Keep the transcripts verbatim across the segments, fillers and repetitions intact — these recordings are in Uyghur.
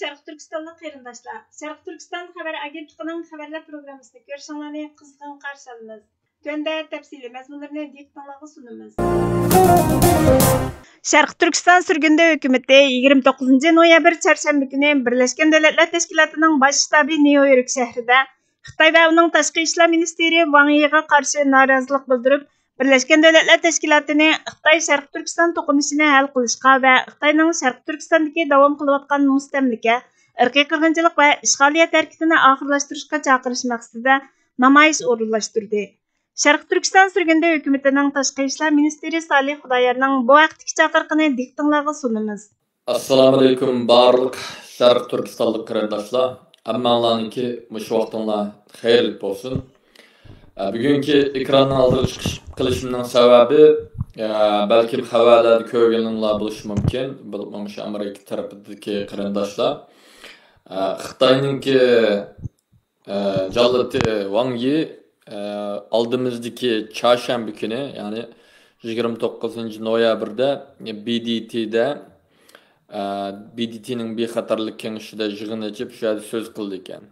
شەرقىي تۈركىستانلىق قېرىنداشلار، شەرقىي تۈركىستان خەۋەر ئاگېنتلىقىنىڭ خەۋەرلەر پروگراممىسىنى كۆرۈشۈڭلارنى قىزغىن قارشى ئالىمىز. تۆۋەندە تەپسىلىي مەزمۇنلىرىنى دىققىتىڭلارغا سۇنىمىز. شەرقىي تۈركىستان سۈرگۈندە ھۆكۈمىتى يىگىرمە توققۇزىنچى نويابىر چارشەنبە كۈنى بىرلەشكەن دۆلەتلەر تەشكىلاتىنىڭ باش شتابى نيۇ يورك شەھىرىدە خىتاي ۋە ئۇنىڭ تاشقى ئىشلار مىنىستىرى ۋاڭ يىغا قارشى نارازىلىق بىلدۈرۈپ، بىرلەشكەن دۆلەتلەر تەشكىلاتىنى خىتاي شەرقىي تۈركىستان توقۇنۇشىنى ھەل قىلىشقا ۋە خىتاينىڭ شەرقىي تۈركىستاندىكى داۋام قىلىۋاتقان مۇستەملىكە، ئىرقىي قىرغىنچىلىق ۋە ئىشغالىيەت ھەرىكىتىنى ئاخىرلاشتۇرۇشقا چاقىرىش مەقسىتىدە نامايىش ئورۇنلاشتۇردى. شەرقىي تۈركىستان سۈرگۈندە ھۆكۈمىتىنىڭ تاشقى ئىشلار مىنىستىرى سالىھ خۇدايارنىڭ بۇ ھەقتىكى چاقىرىقىنى دىققىتىڭلارغا سۇنىمىز. ئەسسالامۇئەلەيكۇم، بارلىق شەرقىي تۈركىستانلىق قېرىنداشلار. ھەممەڭلارنىڭكى مۇشۇ ۋاقتىڭلار خەيرلىك بولسۇن. ئە، بۈگۈنكى ئېكراننىڭ ئالدىغا چىقىش قىلىشىمنىڭ سەۋەبى، ئە، بەلكىم خەۋەرلەردە كۆرگىنىڭلار بولۇشى مۇمكىن، بولۇپمۇ مۇشۇ ئامېرىكا تەرىپىدىكى قېرىنداشلار، ئە، خىتاينىڭكى، ئە، جاللىتى ۋاڭ يى، ئە، ئالدىمىزدىكى چارشەنبە كۈنى، يەنى يىگىرمە توققۇزىنچى نويابىردە بى دى تىدە، ئە، بى دى تىنىڭ بىخەتەرلىك كېڭىشىدە يىغىن ئېچىپ، شۇ يەردە سۆز قىلىدىكەن.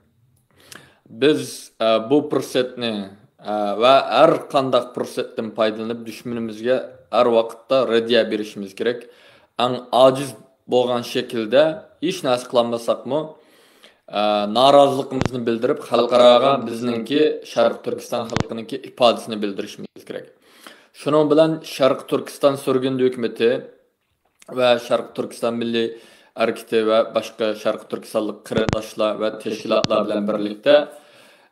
بىز، ئە، بۇ پۇرسەتنى، ئە، ۋە ھەر قانداق پۇرسەتتىن پايدىلىنىپ، دۈشمىنىمىزگە ھەر ۋاقىتتا رەددىيە بېرىشىمىز كېرەك. ئەڭ ئاجىز بولغان شەكىلدە ھېچ نەرسە قىلالمىساقمۇ، ئە، نارازىلىقىمىزنى بىلدۈرۈپ، خەلقئاراغا بىزنىڭكى شەرقىي تۈركىستان خەلقىنىڭكى ئىپادىسىنى بىلدۈرۈشىمىز كېرەك. شۇنىڭ بىلەن شەرقىي تۈركىستان سۈرگۈندە ھۆكۈمىتى ۋە شەرقىي تۈركىستان مىللىي ھەرىكىتى ۋە باشقا شەرقىي تۈركىستانلىق قېرىنداشلار ۋە تەشكىلاتلار بىلەن بىرلىكتە،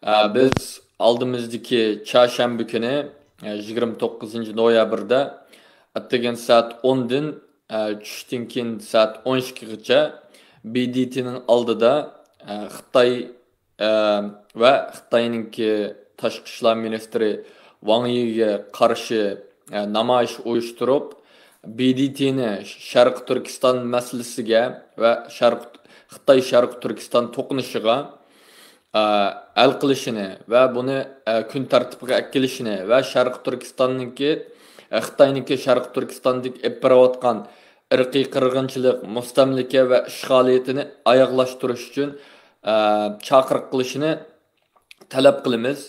ئە، بىز ئالدىمىزدىكى چارشەنبە كۈنى، ئە، يىگىرمە توققۇزىنچى نويابىردە ئەتىگەن سائەت ئوندىن، ئە، چۈشتىن كېيىن سائەت ئون ئىككىگىچە بى دى تىنىڭ ئالدىدا، ئە، خىتاي ئە، ۋە خىتاينىڭكى تاشقى ئىشلار مىنىستىرى ۋاڭ يىگە قارشى، ئە، نامايىش ئۇيۇشتۇرۇپ، بى دى تىنى شەرقىي تۈركىستان مەسىلىسىگە ۋە شەرق-، خىتاي شەرقىي تۈركىستان توقۇنۇشىغا، ئە، ھەل قىلىشىنى ۋە بۇنى، ئە، كۈن تەرتىپىگە ئەكېلىشىنى ۋە شەرقىي تۈركىستاننىڭكى، ئە، خىتاينىڭكى شەرقىي تۈركىستاندىكى ئېلىپ بېرىۋاتقان ئىرقىي قىرغىنچىلىق، مۇستەملىكە ۋە ئىشغالىيىتىنى ئاياغلاشتۇرۇش ئۈچۈن، ئە، چاقىرىق قىلىشىنى تەلەپ قىلىمىز.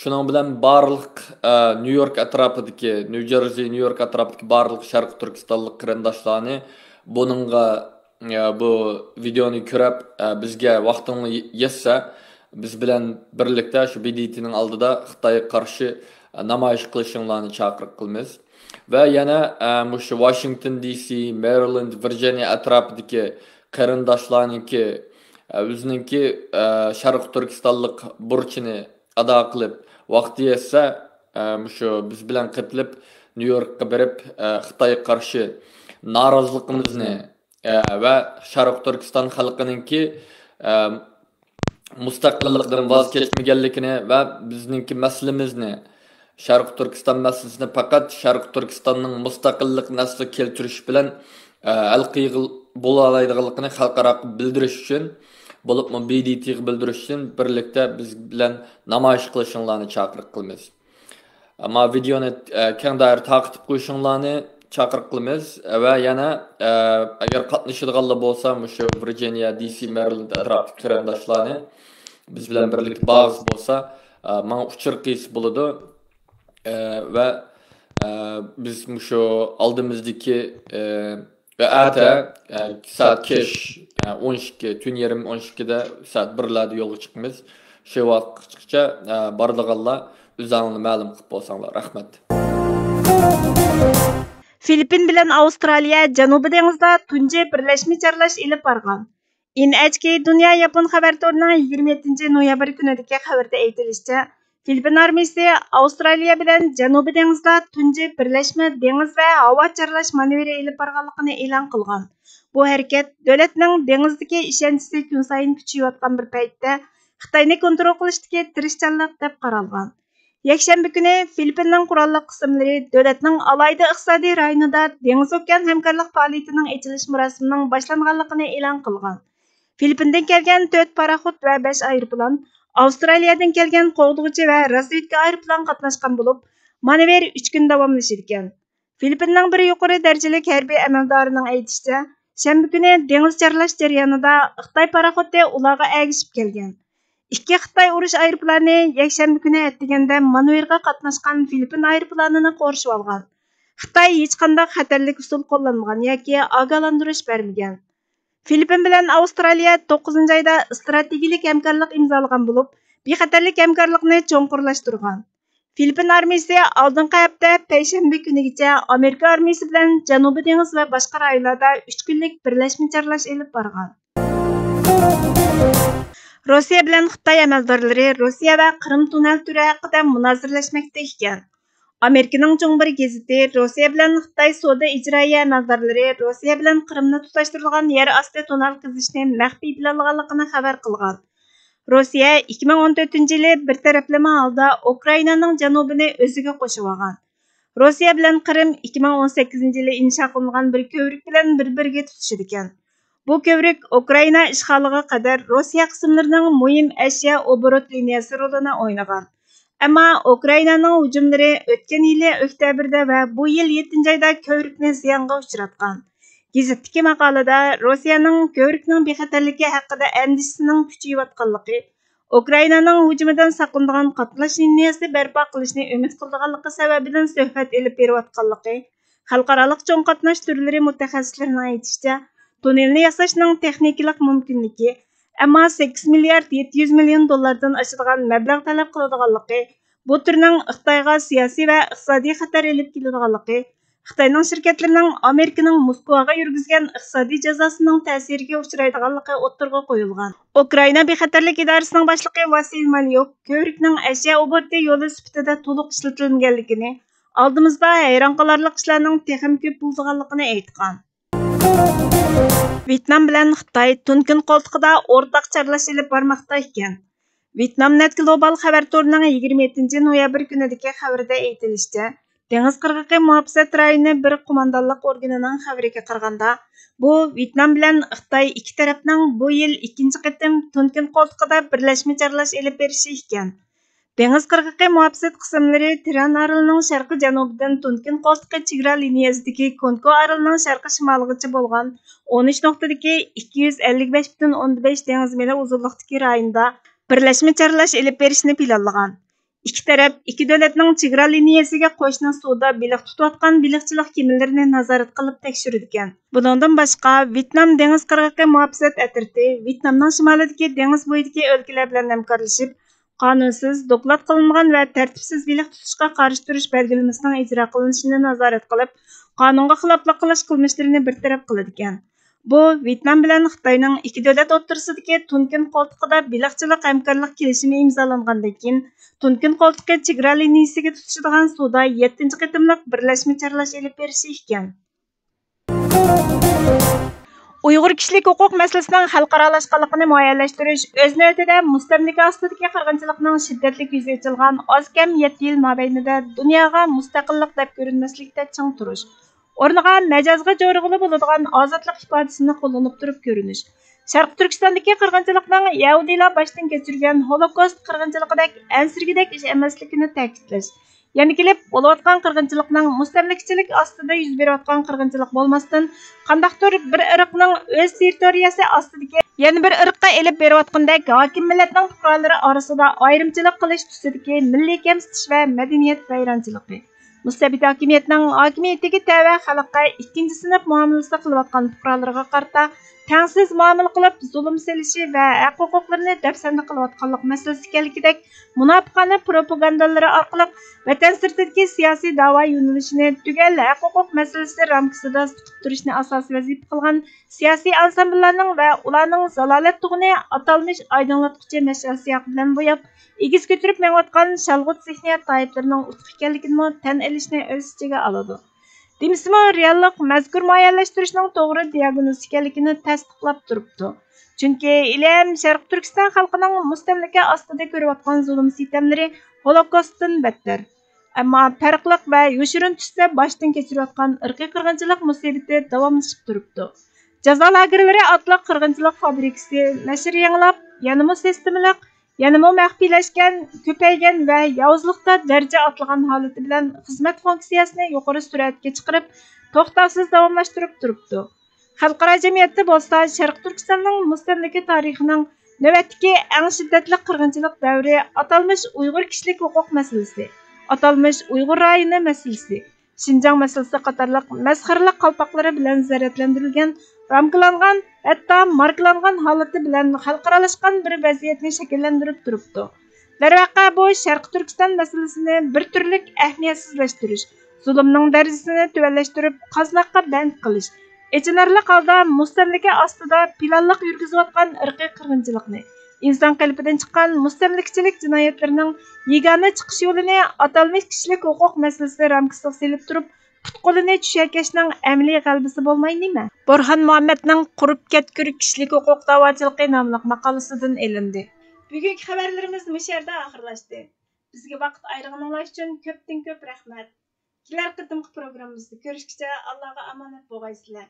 شۇنىڭ بىلەن بارلىق، ئە، نيۇ يورك ئەتراپىدىكى، نيۇ جېرسى، نيۇ يورك ئەتراپىدىكى بارلىق شەرقىي تۈركىستانلىق قېرىنداشلارنى بۇنىڭغا، ئە، بۇ ۋىدېئونى كۆرۈپ، ئە، بىزگە ۋاقتىڭلار يەتسە، بىز بىلەن بىرلىكتە شۇ بى دى تىنىڭ ئالدىدا خىتايغا قارشى، ئە، نامايىش قىلىشىڭلارنى چاقىرىق قىلىمىز. ۋە يەنە، ئە، مۇشۇ ۋاشىنگتون دى سى، مېرىلېند، ۋىرجىنىيە ئەتراپىدىكى قېرىنداشلارنىڭكى، ئە، ئۆزىنىڭكى، ئە، شەرقىي تۈركىستانلىق بۇرچىنى ئادا قىلىپ، ۋاقتى يەتسە، ئە، مۇشۇ بىز بىلەن قېتىلىپ، نيۇ يوركقا بېرىپ، ئە، خىتايغا قارشى نارازىلىقىمىزنى، ئە، ۋە شەرقىي تۈركىستان خەلقىنىڭكى، ئە، مۇستەقىللىقتىن ۋاز كەچمىگەنلىكىنى ۋە بىزنىڭكى مەسىلىمىزنى، شەرقىي تۈركىستان مەسىلىسىنى پەقەت شەرقىي تۈركىستاننىڭ مۇستەقىللىقىنى ئەسلىگە كەلتۈرۈش بىلەن، ئە، ھەل قىلغىلى بولالايدىغانلىقىنى خەلقئاراغا بىلدۈرۈش ئۈچۈن، بولۇپمۇ بى دى تىغا بىلدۈرۈش ئۈچۈن بىرلىكتە بىز بىلەن نامايىش قىلىشىڭلارنى چاقىرىق قىلىمىز. ئەمما ۋىدېئونى، ئە، كەڭ دائىرە تارقىتىپ قويۇشۇڭلارنى چاقىرىق قىلىمىز. ۋە يەنە، ئە، ئەگەر قاتنىشىدىغانلار بولسا، مۇشۇ ۋىرجىنىيە، دى سى، مېرىلېند ئەتراپىدىكى قېرىنداشلارنى بىز بىلەن بىرلىكتە بارغۇسى بولسا، ئە، ماڭا ئۇچۇر قىلسا بولىدۇ. ئە، ۋە، ئە، بىز مۇشۇ ئالدىمىزدىكى، ئە، ۋە ئەتە، ئە، سائەت كەچ، ئە، ئون ئىككى، تۈن يېرىم ئون ئىككىدە، سائەت بىرلەردە يولغا چىقىمىز. شۇ ۋاقىتقىچە، ئە، بارىدىغانلار ئۆزۈڭلارنى مەلۇم قىلىپ بولساڭلار. رەھمەت. فىلىپپىن بىلەن ئاۋسترالىيە جەنۇبىي دېڭىزدا تۇنجى بىرلەشمە چارلاش ئېلىپ بارغان. ئېن ئەيچ كېي دۇنيا ياپون خەۋەر تورىنىڭ يىگىرمە يەتتىنچى نويابىر كۈنىدىكى خەۋىرىدە ئېيتىلىشىچە، فىلىپپىن ئارمىيىسى ئاۋسترالىيە بىلەن جەنۇبىي دېڭىزدا تۇنجى بىرلەشمە دېڭىز ۋە ھاۋا چارلاش مانېۋىرى ئېلىپ بارغانلىقىنى ئېلان قىلغان. بۇ ھەرىكەت دۆلەتنىڭ دېڭىزدىكى ئىشەنچىسى كۈنسايىن كۈچىيىۋاتقان بىر پەيتتە خىتاينى كونترول قىلىشتىكى تىرىشچانلىق دەپ قارالغان. يەكشەنبە كۈنى فىلىپپىننىڭ قوراللىق قىسىملىرى دۆلەتنىڭ ئالاھىدە ئىقتىسادىي رايونىدا دېڭىز ئوكيان ھەمكارلىق پائالىيىتىنىڭ ئېچىلىش مۇراسىمىنىڭ باشلانغانلىقىنى ئېلان قىلغان. فىلىپپىندىن كەلگەن تۆت پاراخوت ۋە بەش ئايروپىلان، ئاۋسترالىيەدىن كەلگەن قوغدىغۇچى ۋە رازۋېدكا ئايروپىلان قاتناشقان بولۇپ، مانېۋىر ئۈچ كۈن داۋاملىشىدىكەن. فىلىپپىننىڭ بىر يۇقىرى دەرىجىلىك ھەربىي ئەمەلدارىنىڭ ئېيتىشىچە، شەنبە كۈنى دېڭىز چارلاش جەريانىدا خىتاي پاراخوتى ئۇلارغا ئەگىشىپ كەلگەن. ئىككى خىتاي ئۇرۇش ئايروپىلانى يەكشەنبە كۈنى ئەتىگەندە مانېۋىرغا قاتناشقان فىلىپپىن ئايروپىلانىنى قورشىۋالغان. خىتاي ھېچقانداق خەتەرلىك ئۇسۇل قوللانمىغان ياكى ئاگاھلاندۇرۇش بەرمىگەن. فىلىپپىن بىلەن ئاۋسترالىيە توققۇزىنچى ئايدا ئىستراتېگىيىلىك ھەمكارلىق ئىمزالىغان بولۇپ، بىخەتەرلىك ھەمكارلىقىنى چوڭقۇرلاشتۇرغان. فىلىپپىن ئارمىيىسى ئالدىنقى ھەپتە پەيشەنبە كۈنىگىچە ئامېرىكا ئارمىيىسى بىلەن جەنۇبىي دېڭىز ۋە باشقا رايونلاردا ئۈچ كۈنلۈك بىرلەشمە چارلاش ئېلىپ بارغان. روسىيە بىلەن خىتاي ئەمەلدارلىرى روسىيە ۋە قىرىم توننېل تۈرى ھەققىدە مۇنازىرىلەشمەكتە ئىكەن. ئامېرىكىنىڭ چوڭ بىر گېزىتى روسىيە بىلەن خىتاي سودا ئىجرائىيە ئەمەلدارلىرى روسىيە بىلەن قىرىمنى تۇتاشتۇرىدىغان يەر ئاستى توننېل قېزىشنى مەخپىي پىلانلىغانلىقىنى خەۋەر قىلغان. روسىيە ئىككى مىڭ ئون تۆتىنچى يىلى بىر تەرەپلىمە ھالدا ئۇكرائىنانىڭ جەنۇبىنى ئۆزىگە قوشۇۋالغان. روسىيە بىلەن قىرىم ئىككى مىڭ ئون سەككىزىنچى يىلى ئىنشا قىلىنغان بىر كۆۋرۈك بىلەن بىر-بىرىگە تۇتىشىدىكەن. بۇ كۆۋرۈك ئۇكرائىنا ئىشغالىغا قەدەر روسىيە قىسىملىرىنىڭ مۇھىم ئەشيا ئوبوروت لىنىيەسى رولىنى ئوينىغان. ئەمما ئۇكرائىنانىڭ ھۇجۇملىرى ئۆتكەن يىلى ئۆكتەبىردە ۋە بۇ يىل يەتتىنچى ئايدا كۆۋرۈكنى زىيانغا ئۇچراتقان. گېزىتتىكى ماقالىدە روسىيەنىڭ كۆۋرۈكنىڭ بىخەتەرلىكى ھەققىدە ئەندىشىسىنىڭ كۈچىيىۋاتقانلىقى، ئۇكرائىنانىڭ ھۇجۇمىدىن ساقلىنىدىغان قاتناش لىنىيەسى بەرپا قىلىشنى ئۈمىد قىلىدىغانلىقى سەۋەبىدىن سۆھبەت ئېلىپ بېرىۋاتقانلىقى، خەلقئارالىق چوڭ قاتناش تۈرلىرى مۇتەخەسسىسلىرىنىڭ ئېيتىشىچە، توننېلنى ياساشنىڭ تېخنىكىلىق مۇمكىنلىكى، ئەمما سەككىز مىليارد يەتتە يۈز مىليون دوللاردىن ئاشىدىغان مەبلەغ تەلەپ قىلىدىغانلىقى، بۇ تۈرنىڭ خىتايغا سىياسىي ۋە ئىقتىسادىي خەتەر ئېلىپ كېلىدىغانلىقى، خىتاينىڭ شىركەتلىرىنىڭ ئامېرىكىنىڭ موسكۋاغا يۈرگۈزگەن ئىقتىسادىي جازاسىنىڭ تەسىرىگە ئۇچرايدىغانلىقى ئوتتۇرىغا قويۇلغان. ئۇكرائىنا بىخەتەرلىك ئىدارىسىنىڭ باشلىقى ۋاسىل ماليۇك كۆۋرۈكنىڭ ئەشيا ئوبوروتى يولى سۈپىتىدە تولۇق ئىشلىتىلمىگەنلىكىنى، ئالدىمىزدا ھەيران قالارلىق ئىشلارنىڭ تېخىمۇ كۆپ بولىدىغانلىقىنى ئېيتقان. ۋيېتنام بىلەن خىتاي تۇنكىن قولتۇقىدا ئورتاق چارلاش ئېلىپ بارماقتا ئىكەن. ۋيېتنامنېت گلوبال خەۋەر تورىنىڭ يىگىرمە يەتتىنچى نويابىر كۈنىدىكى خەۋىرىدە ئېيتىلىشىچە، دېڭىز قىرغىقى مۇھاپىزەت رايونى بىر قوماندانلىق ئورگىنىنىڭ خەۋىرىگە قارىغاندا، بۇ ۋيېتنام بىلەن خىتاي ئىككى تەرەپنىڭ بۇ يىل ئىككىنچى قېتىم تۇنكىن قولتۇقىدا بىرلەشمە چارلاش ئېلىپ بېرىشى ئىكەن. دېڭىز قىرغىقى مۇھاپىزەت قىسىملىرى تىرەن ئارىلىنىڭ شەرقىي جەنۇبىدىن تۇنكىن قولتۇقى چېگرا لىنىيەسىدىكى كونكو ئارىلىنىڭ شەرقىي شىمالىغىچە بولغان ئون ئۈچ نۇقتىدىكى ئىككى يۈز ئەللىك بەش پۈتۈن ئوندىن بەش دېڭىز مىلى ئۇزۇنلۇقتىكى رايوندا بىرلەشمە چارلاش ئېلىپ بېرىشنى پىلانلىغان. ئىككى تەرەپ ئىككى دۆلەتنىڭ چېگرا لىنىيەسىگە قوشنا سۇدا بېلىق تۇتۇۋاتقان بېلىقچىلىق كېمىلىرىنى نازارەت قىلىپ تەكشۈرىدىكەن. بۇنىڭدىن باشقا، ۋيېتنام دېڭىز قىرغىقى مۇھاپىزەت ئەترىتى ۋيېتنامنىڭ شىمالىدىكى دېڭىز بويىدىكى ئۆلكىلەر بىلەن ھەمكارلىشىپ، قانۇنسىز، دوكلات قىلىنمىغان ۋە تەرتىپسىز بېلىق تۇتۇشقا قارشى تۇرۇش بەلگىلىمىسىنىڭ ئىجرا قىلىنىشىنى نازارەت قىلىپ، قانۇنغا خىلاپلىق قىلىش قىلمىشلىرىنى بىر تەرەپ قىلىدىكەن. بۇ ۋيېتنام بىلەن خىتاينىڭ ئىككى دۆلەت ئوتتۇرىسىدىكى تۇنكىن قولتۇقىدا بېلىقچىلىق ھەمكارلىق كېلىشىمى ئىمزالانغاندىن كېيىن، تۇنكىن قولتۇقى چېگرا لىنىيىسىگە تۇتىشىدىغان سۇدا يەتتىنچى قېتىملىق بىرلەشمە چارلاش ئېلىپ بېرىشى ئىكەن. ئۇيغۇر كىشىلىك ھوقۇق مەسىلىسىنىڭ خەلقئارالاشقانلىقىنى مۇئەييەنلەشتۈرۈش، ئۆز نۆۋىتىدە مۇستەملىكە ئاستىدىكى قىرغىنچىلىقنىڭ شىددەتلىك يۈزى ئېچىلغان ئاز كەم يەتتە يىل مابەينىدە دۇنياغا مۇستەقىللىق دەپ كۆرۈنمەسلىكتە چىڭ تۇرۇش، ئورنىغا مەجازغا جورىغىلى بولىدىغان ئازادلىق ئىپادىسىنى قوللىنىپ تۇرۇپ كۆرۈنۈش، شەرقىي تۈركىستاندىكى قىرغىنچىلىقنىڭ يەھۇدىيلار باشتىن كەچۈرگەن ھولوكوست قىرغىنچىلىقىدەك ئەنسىرىگۈدەك ئىش ئەمەسلىكىنى تەكىتلەش، يەنە كېلىپ بولۇۋاتقان قىرغىنچىلىقنىڭ مۇستەملىكىچىلىك ئاستىدا يۈز بېرىۋاتقان قىرغىنچىلىق بولماستىن، قانداقتۇر بىر ئىرقنىڭ ئۆز تېررىتورىيەسى ئاستىدىكى يەنە بىر ئىرققا ئېلىپ بېرىۋاتقىنىدەك ھاكىم مىللەتنىڭ پۇقرالىرى ئارىسىدا ئايرىمچىلىق قىلىش تۈسىدىكى مىللىي كەمسىتىش ۋە مەدەنىيەت ۋەيرانچىلىقى، مۇستەبىت ھاكىمىيەتنىڭ ھاكىمىيىتىگە تەۋە خەلققە ئىككىنچى سىنىپ مۇئامىلىسى قىلىۋاتقان پۇقرالىرىغا قارىتا تەڭسىز مۇئامىلە قىلىپ، زۇلۇم سېلىشى ۋە ھەق ھوقۇقلىرىنى دەپسەندە قىلىۋاتقانلىق مەسىلىسى ئىكەنلىكىدەك مۇناپىقانە پروپاگاندالىرى ئارقىلىق ۋەتەن سىرتىدىكى سىياسىي دەۋا يۆنىلىشىنى تۈگەل ھەق ھوقۇق مەسىلىسى رامكىسىدا تۇتۇپ تۇرۇشنى ئاساسىي ۋەزىپە قىلغان سىياسىي ئانسامبىللارنىڭ ۋە ئۇلارنىڭ زالالەت تۇغىنى ئاتالمىش ئايدىڭلاتقۇچى مەشئەل سىياقى بىلەن بوياپ، ئېگىز كۆتۈرۈپ مېڭىۋاتقان شالغۇت زېھنىيەت تايىپلىرىنىڭ ئۇتۇقى ئىكەنلىكىنىمۇ تەن ئېلىشنى ئۆز ئىچىگە ئالىدۇ. دېمىسىمۇ، رېئاللىق مەزكۇر مۇئەييەنلەشتۈرۈشنىڭ توغرا دىياگنوز ئىكەنلىكىنى تەستىقلاپ تۇرۇپتۇ. چۈنكى ھېلىھەم شەرقىي تۈركىستان خەلقىنىڭ مۇستەملىكە ئاستىدا كۆرۈۋاتقان زۇلۇم سىتەملىرى ھولوكوستتىن بەتتەر. ئەمما پەرقلىق ۋە يوشۇرۇن تۈستە باشتىن كەچۈرۈۋاتقان ئىرقىي قىرغىنچىلىق مۇسىبىتى داۋاملىشىپ تۇرۇپتۇ. جازا لاگېرلىرى ئارقىلىق قىرغىنچىلىق فابرىكىسى نەشر يېڭىلاپ، يەنىمۇ سىستېمىلىق، يەنىمۇ مەخپىيلەشكەن، كۆپەيگەن ۋە ياۋۇزلۇقتا دەرىجە ئاتلىغان ھالىتى بىلەن خىزمەت فۇنكسىيەسىنى يۇقىرى سۈرئەتكە چىقىرىپ، توختاۋسىز داۋاملاشتۇرۇپ تۇرۇپتۇ. خەلقئارا جەمئىيەتتە بولسا شەرقىي تۈركىستاننىڭ مۇستەملىكە تارىخىنىڭ نۆۋەتتىكى ئەڭ شىددەتلىك قىرغىنچىلىق دەۋرى، ئاتالمىش ئۇيغۇر كىشىلىك ھوقۇق مەسىلىسى، ئاتالمىش ئۇيغۇر رايونى مەسىلىسى، شىنجاڭ مەسىلىسى قاتارلىق مەسخىرىلىك قالپاقلىرى بىلەن زەرەتلەندۈرۈلگەن، رامكىلانغان، ھەتتا ماركىلانغان ھالىتى بىلەن خەلقئارالاشقان بىر ۋەزىيەتنى شەكىللەندۈرۈپ تۇرۇپتۇ. دەرۋەقە، بۇ شەرقىي تۈركىستان مەسىلىسىنى بىر تۈرلۈك ئەھمىيەتسىزلەشتۈرۈش، زۇلۇمنىڭ دەرىجىسىنى تۆۋەنلەشتۈرۈپ، قازناققا بەند قىلىش، ئېچىنارلىق ھالدا مۇستەملىكە ئاستىدا پىلانلىق يۈرگۈزۈۋاتقان ئىرقىي قىرغىنچىلىقنى، ئىنسان قېلىپىدىن چىققان مۇستەملىكىچىلىك جىنايەتلىرىنىڭ يېگانە چىقىش يولىنى ئاتالمىش كىشىلىك ھوقۇق مەسىلىسى رامكىسىغا سېلىپ تۇرۇپ، پۇت-قولىنى چۈشەكەشنىڭ ئەمەلىي غەلىبىسى بولماي نېمە؟ بورھان مۇھەممەدنىڭ قۇرۇپ كەتكۈر كىشىلىك ھوقۇق داۋاچىلىقى ناملىق ماقالىسىدىن ئېلىندى. بۈگۈنكى خەۋەرلىرىمىز مۇشۇ يەردە ئاخىرلاشتى. بىزگە ۋاقىت ئايرىغىنىڭلار ئۈچۈن كۆپتىن كۆپ رەھمەت. كېلەر قېتىمقى پروگراممىمىزدا كۆرۈشكىچە ئاللاغا ئامانەت بولغايسىلەر.